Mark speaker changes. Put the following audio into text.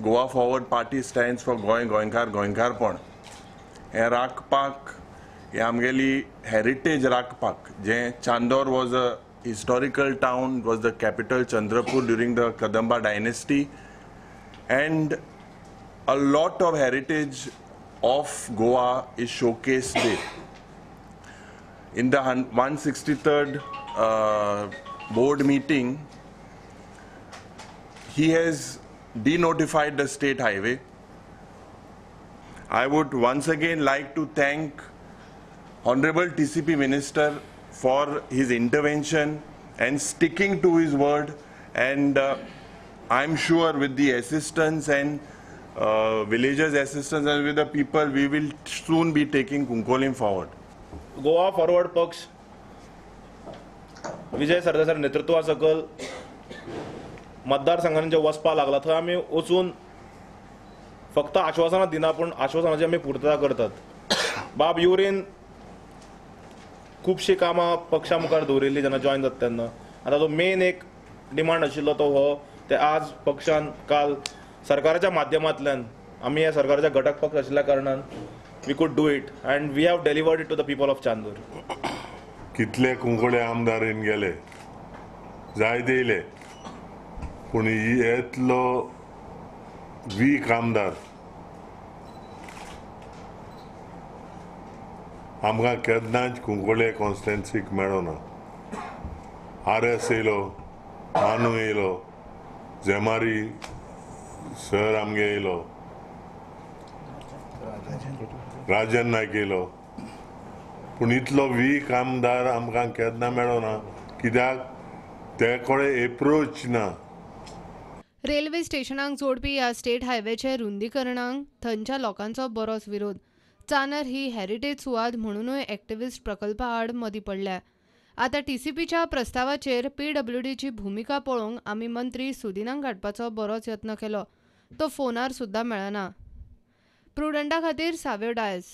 Speaker 1: Goa Forward Party stands for Goa, गोंयकार, गोंयकारपण हें राखपाक, हें आमगेली हेरिटेज राखपाक, जें Chandor was a historical town, was the capital Chandrapur during the Kadamba dynasty, and a lot of heritage of Goa is showcased there. In the 163rd board meeting, he has denotified the state highway. I would once again like to thank Honorable TCP Minister for his intervention and sticking to his word, and I'm sure with the assistance and villagers' assistance and with the people, we will soon be taking Cuncolim forward.
Speaker 2: Goa forward पक्ष विजय सरदेसाय नेतृत्वा सकल मतदारसंघांनी जे वचपाक लागला थंय आमी वचून फक्त आश्वासनां दिना, पूण आश्वासनाची आमी पुर्तता करतात. बाब युरीन खुबशीं कामां पक्षा मुखार दवरिल्ली जेन्ना जॉयन जाता तेन्ना. आतां तो मेन एक डिमांड आशिल्लो तो हो, ते आज पक्षान काल सरकाराच्या माध्यमांतल्यान आमी ह्या सरकाराच्या घटक पक्ष आशिल्ल्या कारणान we could do it and we have delivered it to the people of Chandor.
Speaker 3: कितले कुंकळे आमदार येवन गेले, जायते येयले, पूण येतलो वीक आमदार आमकां केन्नाच कुंकळे कॉन्स्टिट्युएन्सीक मेळना. आर एस येयलो, मानू येयलो, झेमारी सर आमगे येयलो, राजन नायक येयलो, पूण इतलो वीक आमदार आमकां केन्ना मेळना, कित्याक ते कडेन एप्रोच ना.
Speaker 4: रेल्वे स्टेशनाक जोडपी ह्या स्टेट हायवेचे रुंदीकरणाक थंयच्या लोकांचो बरोच विरोध. चानर ही हेरिटेज सुवात म्हणूनय एक्टिविस्ट प्रकल्पा आड मदीं पडल्या. आतां टीसीपीच्या प्रस्तावाचेर पीडब्ल्यूडीची भुमिका पळोवंक आमी मंत्री सुदिनाक गाठपाचो बरोच यत्न केलो, तो फोनार सुद्दां मेळना. प्रुडंटा खातीर साव्यो डायस.